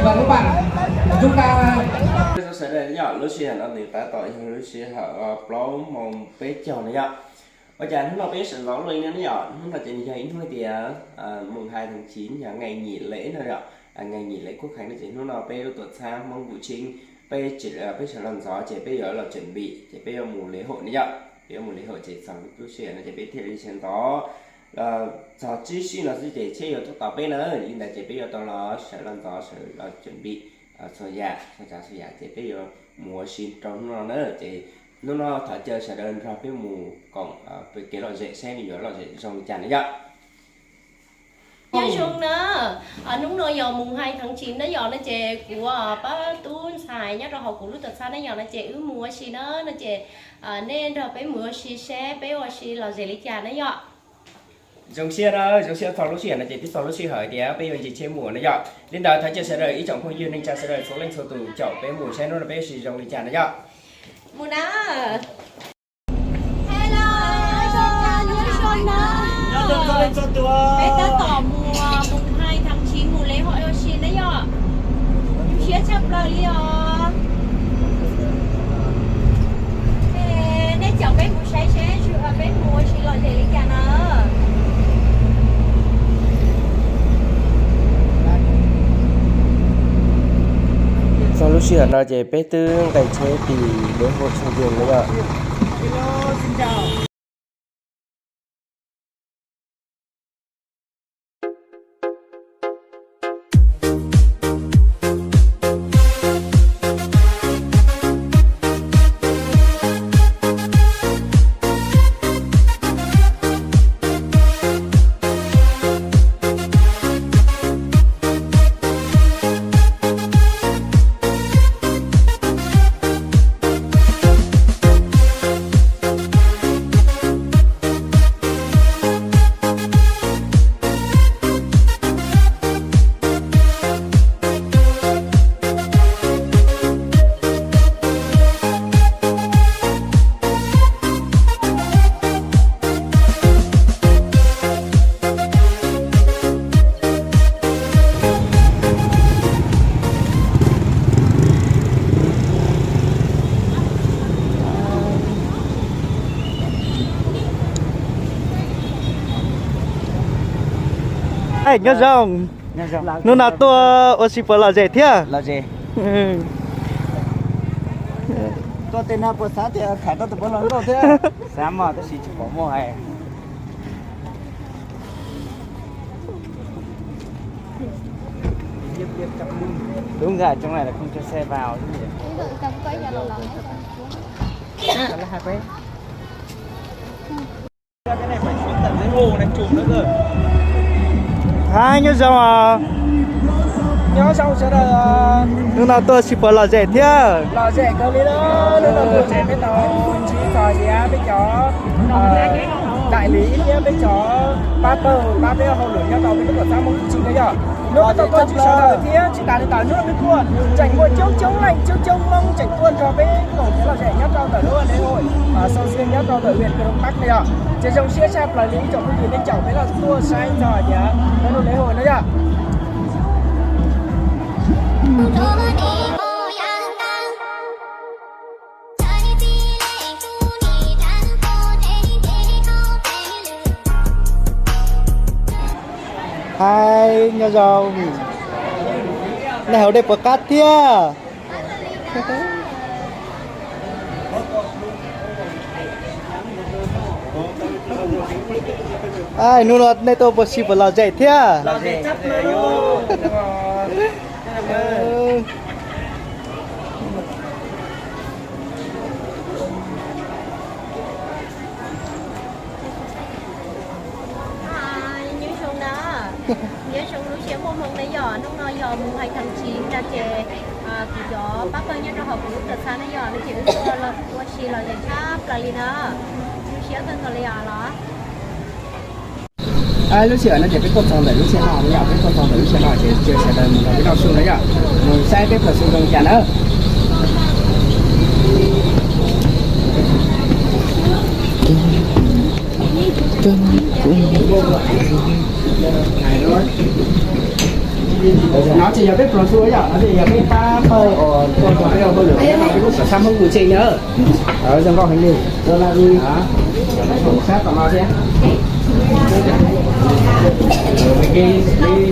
Sawv daws yom, lub sij hawm no nws tab tom yog lub sij hawm plaub moos peb caug no yom. Ua cas hnub no peb sawv ntxov luaj li no ne yom? Hnub no ces nws yog ib hnub tias mùng hai tháng chín yog ngày nghỉ lễ no yom, ngày nghỉ lễ quốc khánh no ces hnub no peb lub tuam txhab Hmoob Vụn Tshieb peb, peb sawv los ntxov ces peb yuav los chuẩn bị ces peb yuav mus lễ hội no yom. Peb yuav mus lễ hội ces txog lub sij hawm no ces peb thiaj li sawv ntxov txog tsib sij no xwb ces tsheb yuav tuaj tos peb na. Li ntawd ces peb yuav tau los sawv los ntxov sawv los chuẩn bị txhua yam, txhua tsav txhua yam ces peb yuav mus ua si rau hnub no na. Ces hnub no thov caw sawv daws nrog peb mus koom kev lom zem seb nws yuav lom zem zoo li cas na yom. Nyob zoo na, hnub no yog mùng hai tháng chín na yom, no ces kuv pab tub ntxhais nyob rau hauv kuv lub tuam txhab na yom, no ces wb mus ua si na, no ces nej nrog peb mus ua si seb peb ua si lom zem li cas na yom. Zoo siab na, zoo siab txog lub sij hawm no ces twb txog lub sij hawm tias peb yuav nce tsheb mus na yom. Li ntawd thov caw sawv daws ib tsoom phooj ywg neej tsa sawv daws txhua leej txhua tus caum peb mus seb hnub no peb ua si zoo li cas na yom. Mus na. Hello, nyob zoo na. Peb tab tom mus mùng hai tháng chín mus lễ hội ua si na yom. Zoo siab tshaj plaws li os. Nej caum peb mus saib seb peb mus ua si lom zem li cas na. Txog lub sij hawm no ces peb twb nqes tsheb tim lễ hội Sông Hương lawm yom. Nyob zoo. Hnub no tuaj ua si puas lom zem thiab? Tuaj tej no puas xav tias tham rau tus puav leej nkauj thiab? Xav mas tab sis tsis pom muaj hais. Đúng rồi, trong này là không cho xe vào chứ gì. Hais nyob zoo os. Nyob zoo sawv daws. Hnub no tuaj si puas lom zem thiab? Lom zem kawg li na. Hnub no tuaj ces peb tau ntsib txog tias peb cov đại lý thiab peb cov pab pawg pab peb hauj lwm nyob rau peb lub tuam txhab Hmoob Vwj Tshiv na yom. Hnub no tuaj txog sawv daws thiab tsis tas li ntawd, hnub no peb tuaj tseem muaj coob coob leej coob coob Hmoob tseem tuaj nrog peb koom kev lom zem nyob rau ntawm lub lễ hội Sông Hương nyob rau ntawm huyện Crong Park na yom. Ces zoo siab tshaj plaws li ib tsoom phooj ywg nej caum peb los tuaj saib txog tias peb lub lễ hội no yom. Hais nyob zoo, nej haus dej puas qab thiab? Hnub no nej tuaj puas si puas lom zem thiab? Nyob zoo na, nyob zoo lub sij hawm muaj hmoo na yom, hnub no yog mùng hai tháng chín no ces kuv cov pab pawg nyob rau hauv kuv lub tuam txhab na yom, no ces wb tuaj ua si lom zem tshaj plaws li na. Zoo siab kawg nkaus li os los. Lub sij hawm no ces peb tuaj txog ntawm lub tsheb no na yom, peb tuaj txog ntawm lub tsheb no ces caw sawv daws mus nrog peb noj su na yom, mus saib peb pawg su zoo li cas na. No ces yog peb pluag xwb yom, no ces yog peb pab pawg uas tuaj rau peb hauj lwm no peb kuj xav sab Hmoob kuj tsheej na. Zoo nkauj heev li. Sab tom no thiab. Hnub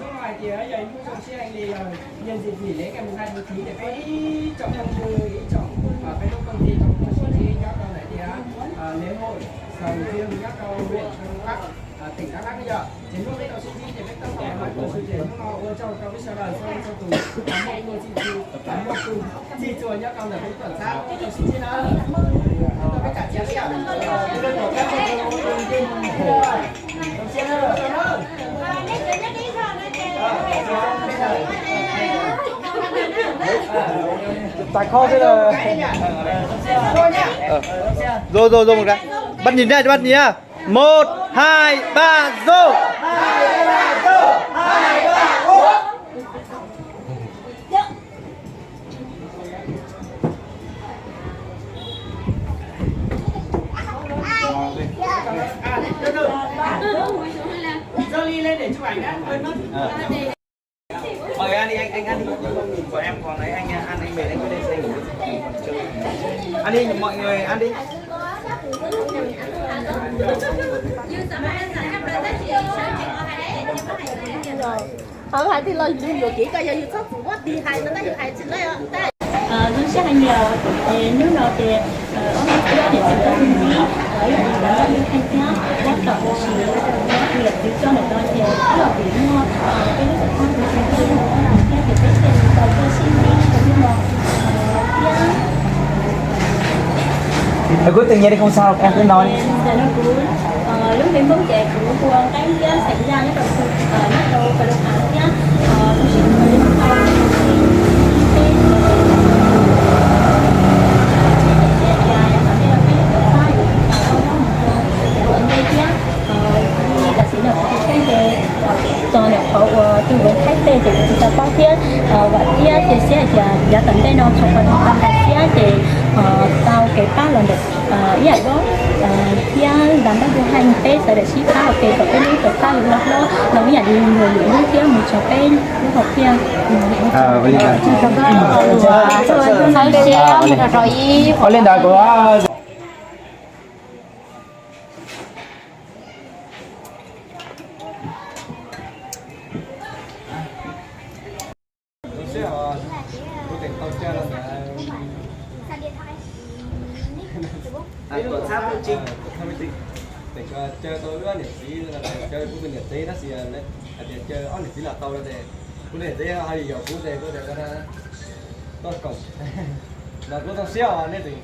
no hais tias yog hnub zoo siab heev li, yog nhân dịp nghỉ lễ ngày mùng hai tháng chín ces peb ib tsoom phooj ywg, ib tsoom peb lub công ty rau tuaj sib ntsib nyob rau ntawm tias lễ hội sầu riêng nyob rau huyện Crong Park, tỉnh Đắk Lắk yom. Ces hnub peb tau sib ntsib ces peb tau tau hais tias hnub no ua tsaug rau peb sawv daws txhua leej txhua tus muaj tua txhij txhua, muaj tua txhij txhua nyob rau ntawm peb tuam txhab tau sib ntsib na. Peb kam txiav thiab. Tag kho xwb. Rồi, rồi, rồi, một cái. Bắt nhịp nha, bắt nhịp nha. Một, hai, ba, rồi. Dơ ly lên để chụp ảnh đã. Mời anh đi, anh, anh ăn đi. Còn em còn đấy, anh ăn, anh mệt, anh cứ lên xe ngủ. Ăn đi, mọi người ăn đi. Hauv hais tias los yus yuam kev koj yog yus txhob txwm muab tis hais no tab yus hais tsis laij os. Zoo siab heev li os. Ces hnub no ces ob niam txiv niam txiv tau sib ntsib ib yam li ntawd yus hais thiab tab tom ua si niam txiv tso ntawm no ces ib yam li muaj peb lub tuam txhab thiab ces peb thiaj li tau tuaj sib ntsib rau hnub no thiab. Kuv twb nyiam li không sao, em cứ nói đi. Lub npe Hmoob ces kuv hu ua Nqeeb thiab xeem Yaj nyob rau nyob rau Pha Lum Hav thiab. Kuv tsis hu ua li tau ib teb thiab ntej thiab. Tam sim no kuv tus kheej ces txog ntawm qhov uas tus hluas Thaib tej ces kuv tsis tau paub thiab. Vam thiab cia siab hais tias yav tom ntej no thaum uas tau hais thiab ces tau kev pab los ntawm ib yam li thiab ntas npaj yus hais peb sawv daws sib pab ua ke kom peb lub tuam txhab los hlob los ib yam li nws lub thiab mus txog peb lub hauv thiab. Ua li ntawd kuv Tuam txhab kuj tsis, tseem caw tau wb niam txiv, caw kuv tus niam txiv tab sis hais tias caw ob niam txiv los tau no ces kuv niam txiv ho yaum kuv ces kuv tias tuaj koom. Mas kuv zoo siab os nej tseem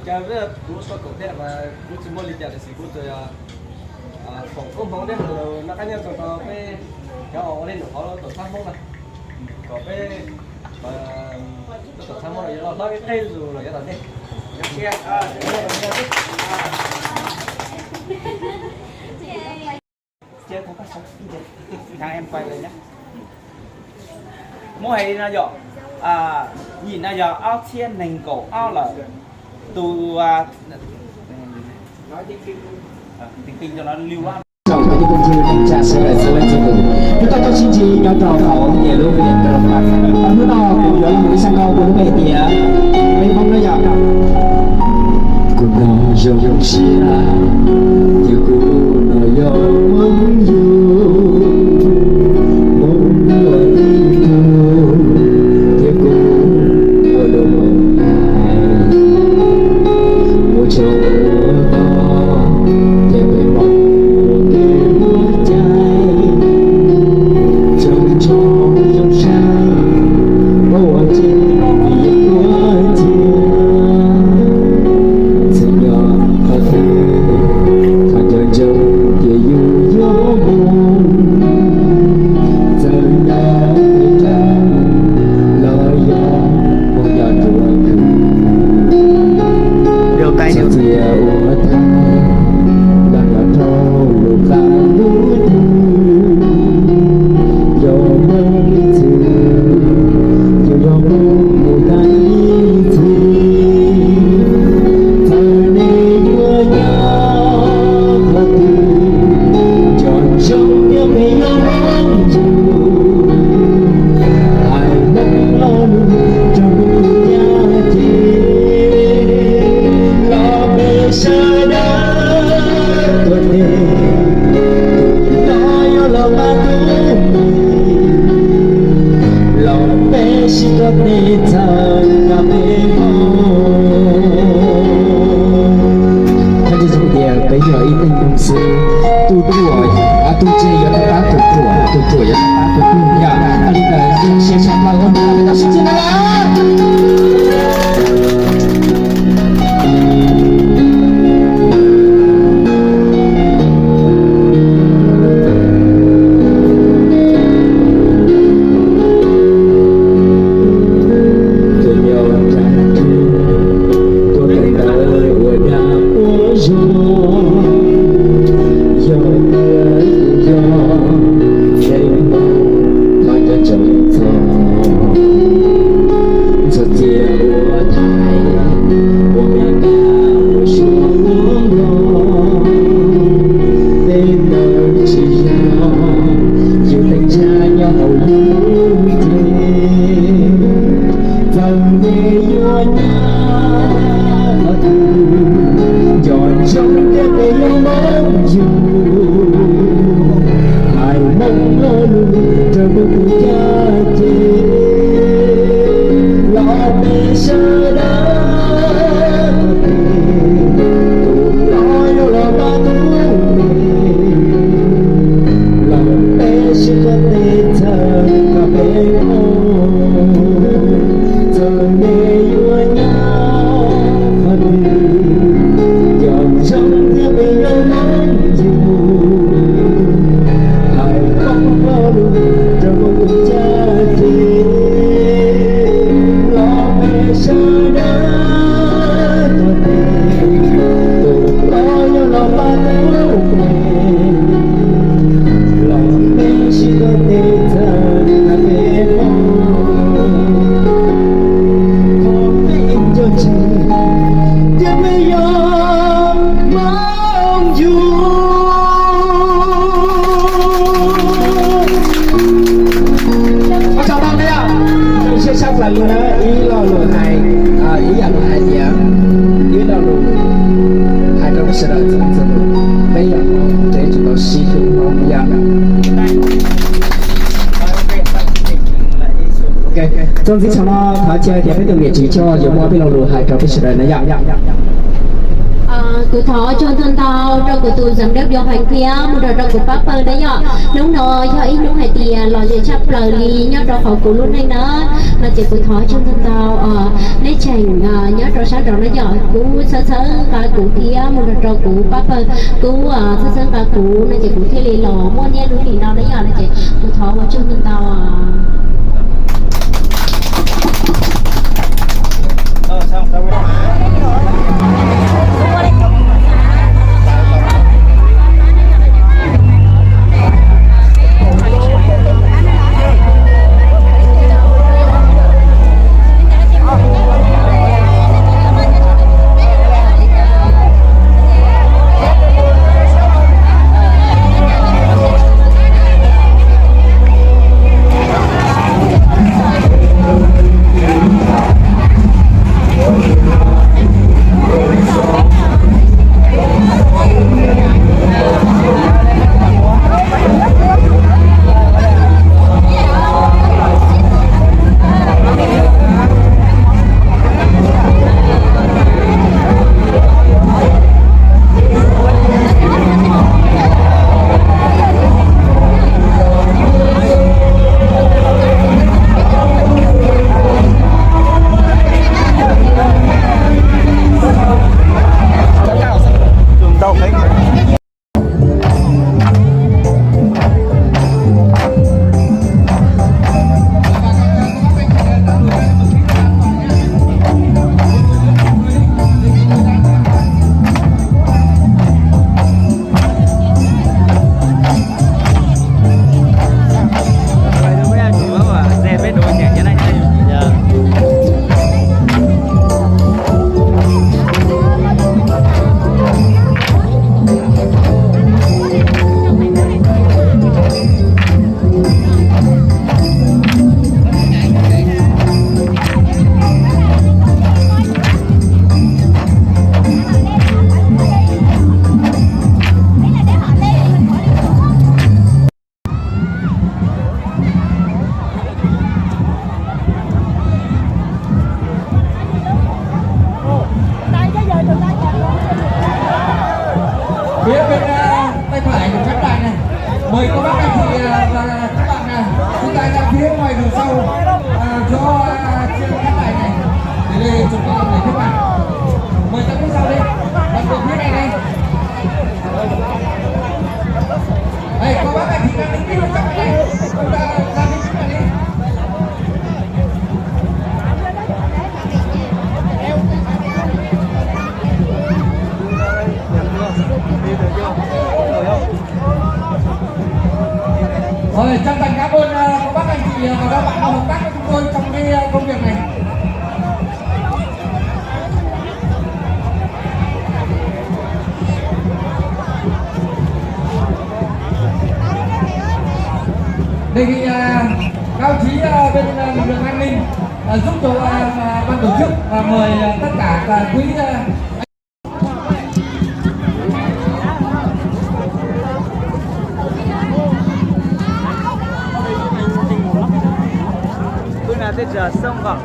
caw kuv tuaj koom thiab mas kuv tsis muaj li cas tab sis kuv tsuas yog foom koob hmoov thiab noj qab nyob zoo rau peb cov ua li ntawm qhov tuam txhab Hmoob no kom peb tuam txhab Hmoob no yuav loj hlob ib qeb zus los yav tom ntej. Muab hais li no yog, nyim no yog ob txhiab nees nkaum ob lawm, tus Trong các công ty thanh tra sở tại số anh Trung Tùng. Chúng ta có chương trình nho nhỏ hậu nghệ lũ Việt Nam. Hnub no kuv yuav los mus ib xyoo no kuv lub npe tias Maiv Hmoob no yog. Kuv no zoo siab, ces kuv no yog Hmoob yug, Hmoob ua ib tug, thiab kuv ua dua Hmoob hais, ua tsaug ua ntau, ces peb Hmoob ua ke ua cai, tsaug tsaug zoo saib, muab ua tsev vim yus ua cia, txheej nyob qhov twg, qhov nco ntsoov ces yus yuav Sib koj tes txhawb nqa peb hau. Qhov tseeb tias peb yog ib tug neeg xwb, tus ruam, tus ntse yuav tau pab tus ruam, tus ruam yuav tau pab tus ntse. Yog li ntawd, siab tshaj plaws ua ntej peb tau sib txhawb nqa lawm. Tus nyuag nra nrug tuaj kawm ntawv ua dab ua zog, yog tias yog kev mob los nco ntsoov txog, txog txia ua thaiv, ua me kab ua suav ua npog, tej ntawd tsis yog yus teem tshaj nyob hauv lub ntiaj teb. Txawm nej yuav nyob qhov twg, nco ntsoov tias peb yuav mloog yus hais Hmoob lo lus rau tus tus caj ces los peb sawv daws qhov twg, tus hlob yuav los pab tus me, los peb sib koj tes txhawb nqa peb hau. Txawm nej yuav nyob qhov twg, nco ntsoov tias peb yuav mloog yus hais Hmoob lo lus rau tus tus caj ces los peb sawv daws qhov twg, tus hlob yuav los pab tus me, los peb sib koj tes txhawb nqa peb hau. Thov peb nco ntsoov tias peb yuav mloog yus. Ua tsaug ntau na yom, zoo siab tshaj plaws li na, ib lo lus hais, ib yam lus hais tias, ib lo lus hais rau peb sawv daws txhua leej txhua tus, peb yog Hmoob ces tsum tau sib hlub Hmoob yom. Txuas ntxiv tsam no thov cia tias peb tus niam tsev coj yuav muab peb lo lus hais rau peb sawv daws na yom. Kuv thov ua tsaug ntau ntau rau kuv tus giám đốc điều hành thiab mus rau rau kuv pab pawg na yom. Hnub no yog ib hnub hais tias lom zem tshaj plaws li nyob rau hauv kuv lub neej na, no ces kuv thov ua tsaug ntau ntau. Nej tseem nyob rau sab nraud na yom, kuv txhawb txhawb nqa kuv thiab mus rau rau kuv pab pawg, kuv txhawb txhawb nqa kuv no ces kuv thiaj li los muaj niaj hnub li no na yom, no ces kuv thov ua tsaug ntau ntau. Chúng ta ra phía ngoài đường sau, à, cho, à, trên khán đài này. Để đây, chụp cái này trước vào. Mời các phía sau đi. Bạn từ phía này đi. Đây, có bác anh chị đang đứng trước mặt này. Chúng ta ra phía trước này đi. Rồi, chân thành cảm ơn, ờ, cô bác anh chị, ờ, và các bạn đã hợp tác với chúng tôi trong cái, ờ, công việc này. Đề nghị, ờ, các đồng chí, ờ, bên, ờ, lực lượng an ninh, ờ, giúp cho, ờ, ờ, ban tổ chức và mời, ờ, tất cả, ờ, quý, ờ, Phước na teb tsa xoob kom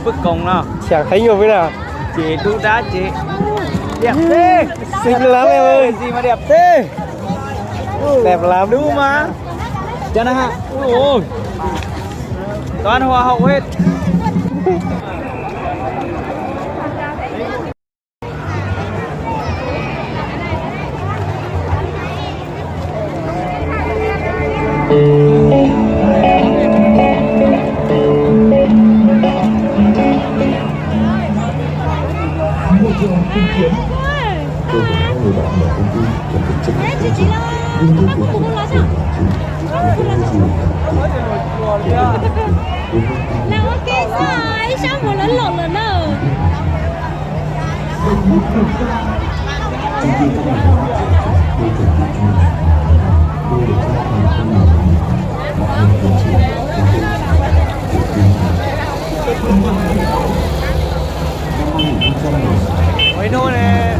Phước Koos no. Xyaam heev ua peb na. Ces dub dab ces. Liam teb. Xeev lav ua. Xi mas liam teb. Liam lav dub mas. Cov na ha. Ui. Toán hoa hậu hết. Lau ua ke xwb, ib sab mus lawm lawm na. Ui, no ne.